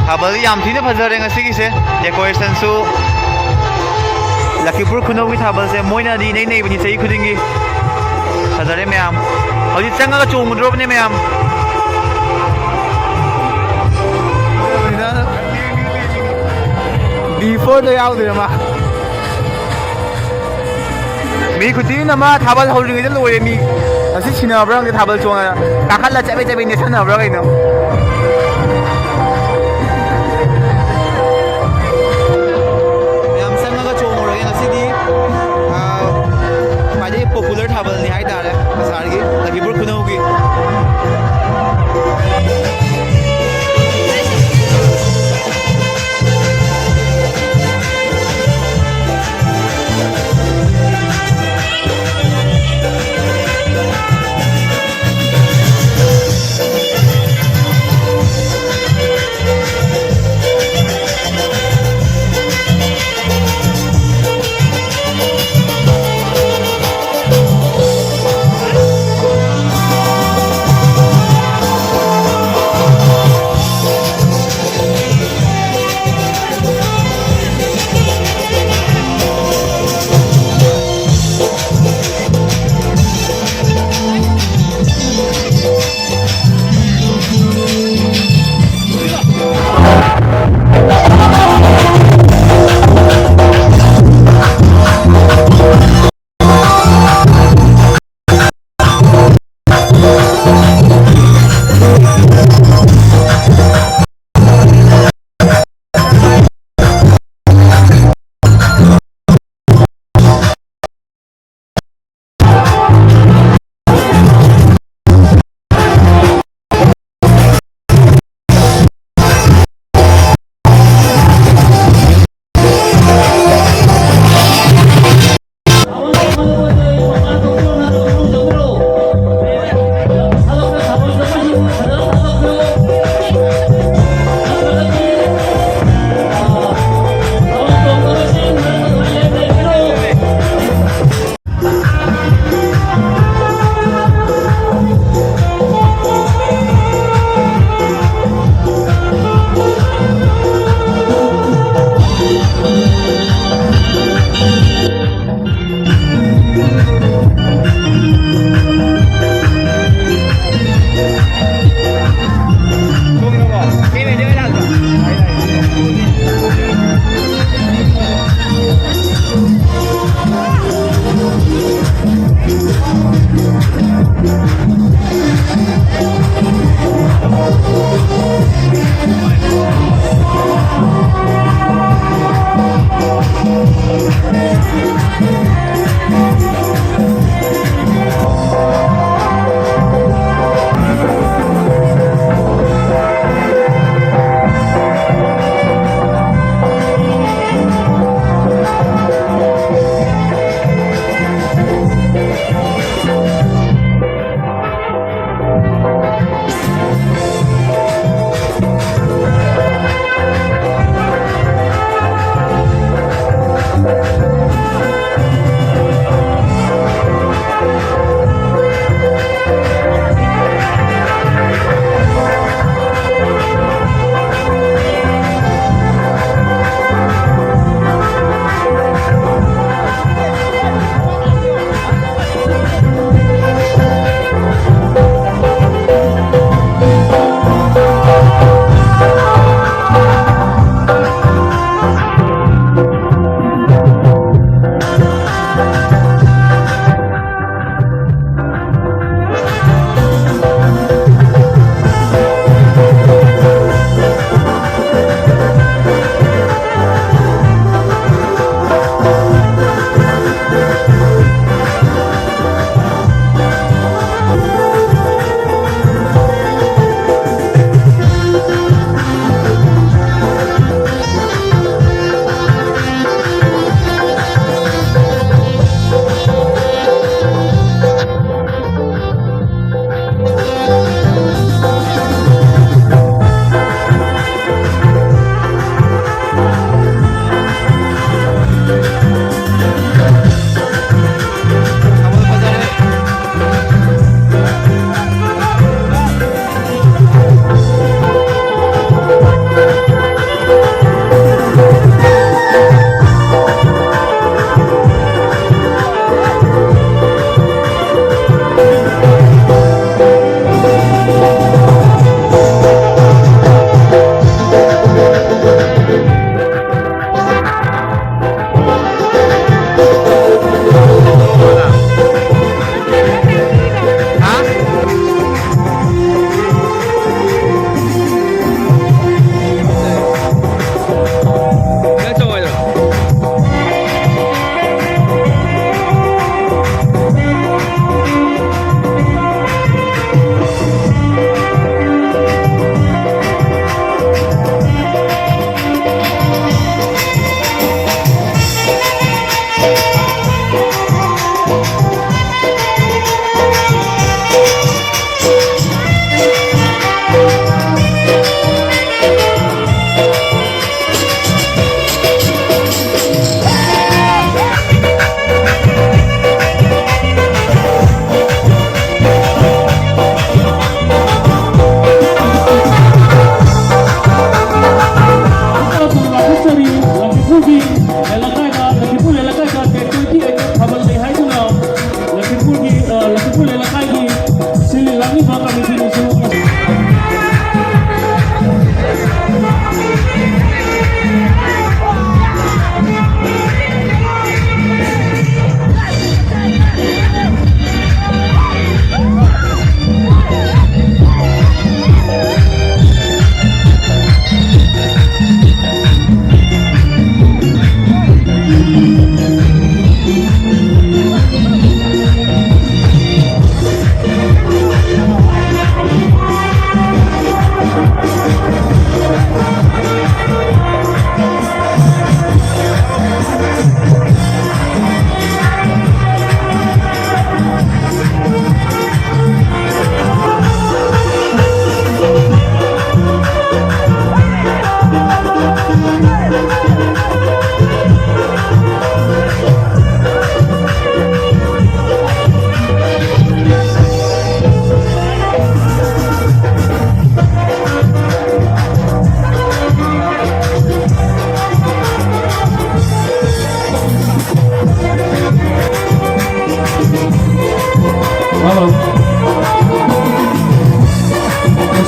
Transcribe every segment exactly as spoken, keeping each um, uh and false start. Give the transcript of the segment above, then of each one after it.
ꯊꯥꯕꯜ ꯌꯥꯝ ꯊꯤꯅ ꯐꯖꯔꯦ ꯉꯁꯤꯒꯤꯁꯦ꯫ Decorationꯁꯨ ꯂꯈꯤꯄꯨꯔ ꯈꯨꯅꯧꯒꯤ ꯊꯥꯕꯜꯁꯦ ꯃꯣꯏꯅꯗꯤ ꯏꯅꯩ ꯅꯩꯕꯅꯤ ꯆꯍꯤ ꯈꯨꯗꯤꯡꯒꯤ꯫ ꯐꯖꯔꯦ ꯃꯌꯥꯝ꯫ ꯍꯧꯖꯤꯛ ꯆꯪꯉꯒ ꯆꯣꯡꯉꯨꯗ꯭ꯔꯣꯕꯅꯦ ꯃꯌꯥꯝ꯫ Beforeꯗ ꯌꯥꯎꯗꯣꯏꯔ ꯃꯥ? ꯃꯤ ꯈꯨꯊꯤ ꯑꯃ ꯊꯥꯕꯜ ꯍꯧꯗ꯭ꯔꯤꯉꯩꯗ ꯂꯣꯏꯔꯦ ꯃꯤ꯫ ꯉꯁꯤ ꯁꯤꯟꯅꯕ꯭ꯔꯥ ꯈꯪꯗꯦ ꯊꯥꯕꯜ ꯆꯣꯡꯉ ꯀꯥꯈꯠꯂ ꯆꯕꯦꯠ ꯆꯕꯦꯠ ꯅꯦꯠꯁꯟꯅꯕ꯭ꯔꯥ ꯀꯩꯅꯣ? ꯃꯌꯥꯝ ꯆꯪꯉꯒ ꯆꯣꯡꯉꯨꯔꯒꯦ ꯉꯁꯤꯗꯤ꯫ ꯑꯥ, ꯈ꯭ꯋꯥꯏꯗꯒꯤ popular ꯊꯥꯕꯜꯅꯤ ꯍꯥꯏꯇꯥꯔꯦ ꯀꯁꯥꯔꯒꯤ, ꯂꯈꯤꯄꯨꯔ ꯈꯨꯅꯧꯒꯤ꯫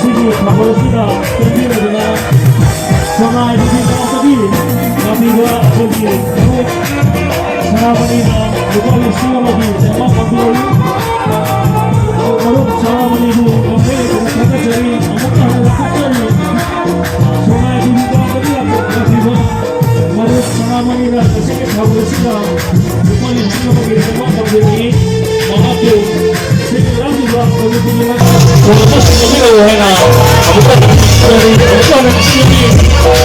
ꯁꯤꯒꯤ ꯊꯧꯔꯝꯁꯤꯗ ꯆꯦꯟꯕꯤꯔꯗꯨꯅ ꯁꯉꯥꯏ ꯅꯨꯄꯤ ꯀꯥꯡꯂꯨꯞꯇꯒꯤ ꯂꯥꯛꯄꯤꯕ ꯑꯩꯈꯣꯏꯒꯤ ꯃꯔꯨꯞ ꯁꯅꯥꯃꯅꯤꯅ ꯂꯨꯄꯥ ꯂꯤꯁꯤꯡ ꯑꯃꯒꯤ ꯆꯥꯝꯃꯉꯥ ꯄꯥꯡꯊꯣꯛꯏ꯫ ꯃꯔꯨꯞ ꯁꯅꯥꯃꯅꯤꯕꯨ ꯉꯝꯈꯩ ꯂꯩꯇꯅ ꯊꯥꯒꯠꯆꯔꯤ꯫ ꯑꯃꯨꯛꯀ ꯍꯟꯅ ꯂꯧꯈꯠꯆꯔꯤ꯫ ꯁꯉꯥꯏ ꯅꯨꯄꯤ ꯀꯥꯡꯂꯨꯞꯇꯒꯤ ꯂꯥꯛꯄꯤꯕ ꯃꯔꯨꯞ ꯁꯅꯥꯃꯅꯤꯅ ꯉꯁꯤꯒꯤ ꯊꯧꯔꯝ ꯑꯁꯤꯗ ꯂꯨꯄꯥ ꯂꯤꯁꯤꯡ ꯑꯃꯒꯤ ꯂꯦꯡꯕꯥꯟ ꯇꯧꯖꯔꯤ꯫ ꯃꯍꯥꯛꯄꯨ ꯁꯤꯒꯤ ꯂꯝꯗꯨꯗ ꯃꯅꯤꯄꯨꯔꯒꯤ ꯂꯝ ꯊꯣꯡꯕ ꯁꯤꯟꯅꯕꯤꯔꯛꯎ ꯍꯥꯏꯅ ꯑꯃꯨꯛꯀ ꯍꯟꯅ ꯅꯤꯡꯁꯤꯡꯖꯔꯤ꯫ ꯑꯃꯨꯛꯀ ꯍꯟꯅ ꯅꯤꯡꯁꯤꯡꯖꯔꯤ꯫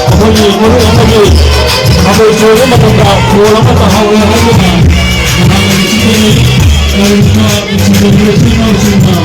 ꯑꯩꯈꯣꯏꯒꯤ ꯃꯔꯨꯞ ꯑꯃꯒꯤ ꯊꯥꯕꯜ ꯆꯣꯡꯕ ꯃꯇꯝꯗ ꯈꯣꯜ ꯑꯃ ꯇꯥꯍꯧꯔꯦ ꯍꯥꯏꯗꯨꯅ ꯃꯍꯥꯛꯅ ꯅꯤꯡꯁꯤꯡꯖꯔꯤ꯫ ꯂꯩꯔꯤꯕ ꯅꯨꯡꯁꯤꯕ ꯏꯆꯤꯜ ꯏꯅꯥꯎꯁꯤꯡꯅ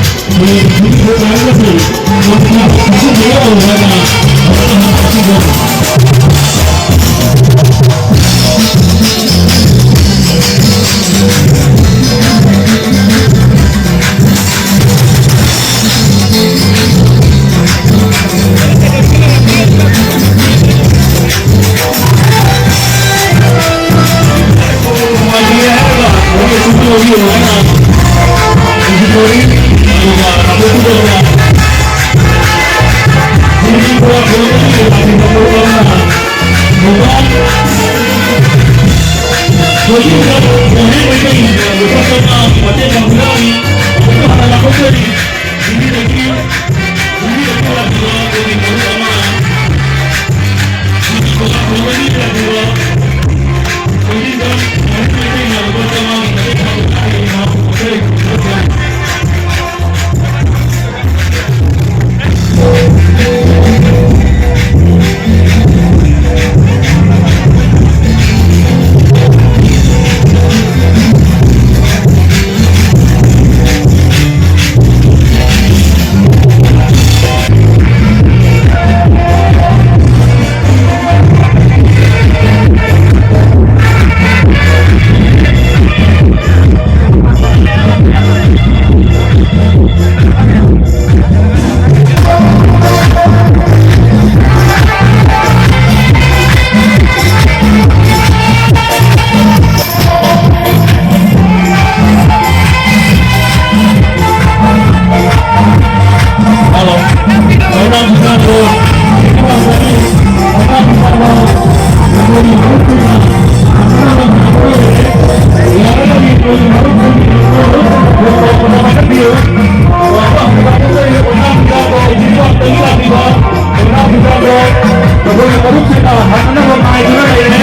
ꯃꯔꯨꯞꯁꯤꯡꯅ ꯍꯪꯅꯅꯕ ꯉꯥꯏꯗꯨꯅ ꯂꯩꯔꯦ꯫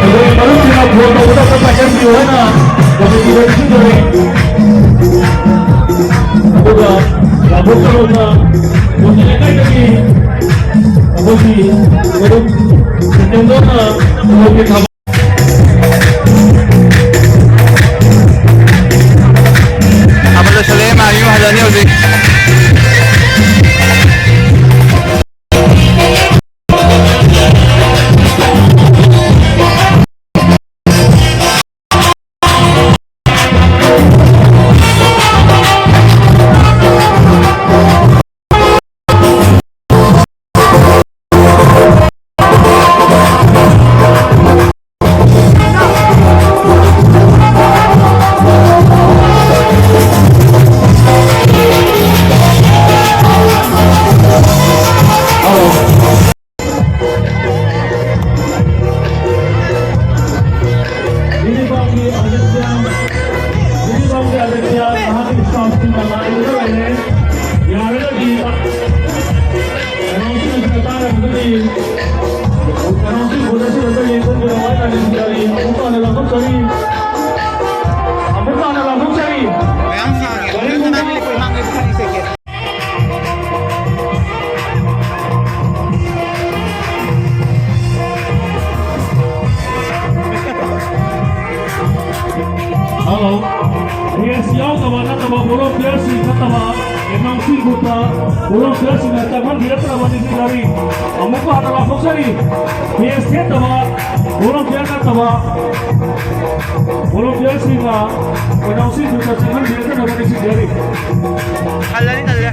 ꯑꯩꯈꯣꯏ ꯃꯔꯨꯞꯁꯤꯡꯅ ꯐꯣꯟ ꯇꯧꯕꯗ ꯑꯩꯈꯣꯏ ꯄꯥꯏꯈꯠꯄꯤꯌꯨ ꯍꯥꯏꯅ ꯀꯃꯤꯇꯤꯗ ꯄꯤꯖꯔꯦ꯫ ꯑꯗꯨꯒ ꯂꯥꯡꯒꯣꯜ ꯇꯔꯣꯜꯗ ꯃꯣꯇꯤ ꯂꯩꯀꯥꯏꯗꯒꯤ ꯑꯩꯈꯣꯏꯒꯤ ꯃꯔꯨꯞ ꯁꯦꯞꯇꯦꯝꯕꯔꯅ ꯃꯣꯇꯤ ꯊꯥꯕ ꯊꯥꯕ ꯂꯣꯏꯁꯤꯜꯂꯦ꯫ ꯃꯥ ꯌꯨꯝ ꯍꯜꯂꯅꯤ ꯍꯧꯖꯤꯛ꯫ ꯖꯤꯔꯤꯕꯥꯝꯒꯤ ꯑꯗꯤꯇ꯭ꯌ, ꯖꯤꯔꯤꯕꯥꯝꯒꯤ ꯑꯗꯤꯇ꯭ꯌ ꯃꯍꯥꯛꯀꯤ ꯁ꯭ꯇꯥꯐꯁꯤꯡꯅ ꯉꯥꯏꯗꯨꯅ ꯂꯩꯔꯦ꯫ ꯌꯥꯔꯒꯗꯤ ꯑꯦꯅꯥꯎꯟꯁꯃꯦꯟꯠ ꯑꯁꯤꯅ ꯇꯥꯔꯒꯗꯤ, ꯑꯦꯅꯥꯎꯟꯁꯃꯦꯟꯠ ꯕꯣꯔꯗ ꯑꯁꯤꯗ ꯌꯦꯡꯁꯤꯟꯕꯤꯔꯛꯑꯣ ꯍꯥꯏꯅ ꯅꯤꯡꯁꯤꯡꯖꯔꯤ꯫ ꯑꯃꯨꯛ ꯍꯟꯅ ꯂꯥꯎꯊꯣꯛꯆꯔꯤ꯫ ꯑꯃꯨꯛ ꯍꯟꯅ ꯂꯥꯎꯊꯣꯛꯆꯔꯤ꯫ ꯃꯌꯥꯝ ꯍꯥꯡꯉꯦ꯫ ꯒꯥꯔꯤ ꯑꯗꯨ ꯄꯨꯡ ꯅꯪ ꯂꯦꯞꯄꯣ, ꯍꯥꯡꯉꯦ, ꯐꯅꯦꯛ ꯁꯦꯠꯀꯦ꯫ ꯍꯜꯂꯣ꯫ ꯄꯤ ꯑꯦꯁ ꯌꯥꯎꯗꯕ ꯅꯠꯇꯕ, ꯚꯣꯂꯨꯟꯇꯤꯌꯔꯁꯤꯡ ꯅꯠꯇꯕ, ꯑꯦꯟ ꯑꯥꯔ ꯁꯤ ꯒ꯭ꯔꯨꯞꯇ ꯚꯣꯂꯨꯟꯇꯤꯌꯔꯁꯤꯡꯅ ꯆꯪꯍꯟꯕꯤꯔꯛꯇ꯭ꯔꯕ ꯅꯤꯡꯁꯤꯡꯖꯔꯤ꯫ ꯑꯃꯨꯛꯀ ꯍꯟꯅ ꯂꯥꯎꯊꯣꯛꯆꯔꯤ꯫ ꯄꯤ ꯑꯦꯁ ꯅꯠꯇꯕ, ꯚꯣꯂꯨꯟꯇꯤꯌꯔ ꯅꯠꯇꯕ, ꯚꯣꯂꯨꯟꯇꯤꯌꯔꯁꯤꯡꯅ ꯑꯦꯟ ꯑꯥꯔ ꯁꯤ ꯒ꯭ꯔꯨꯞꯇ ꯆꯪꯍꯟꯕꯤꯔꯛꯇ꯭ꯔꯕ ꯅꯤꯡꯁꯤꯡꯖꯔꯤ꯫ ꯍꯜꯂꯅꯤ, ꯇꯜꯂꯦ꯫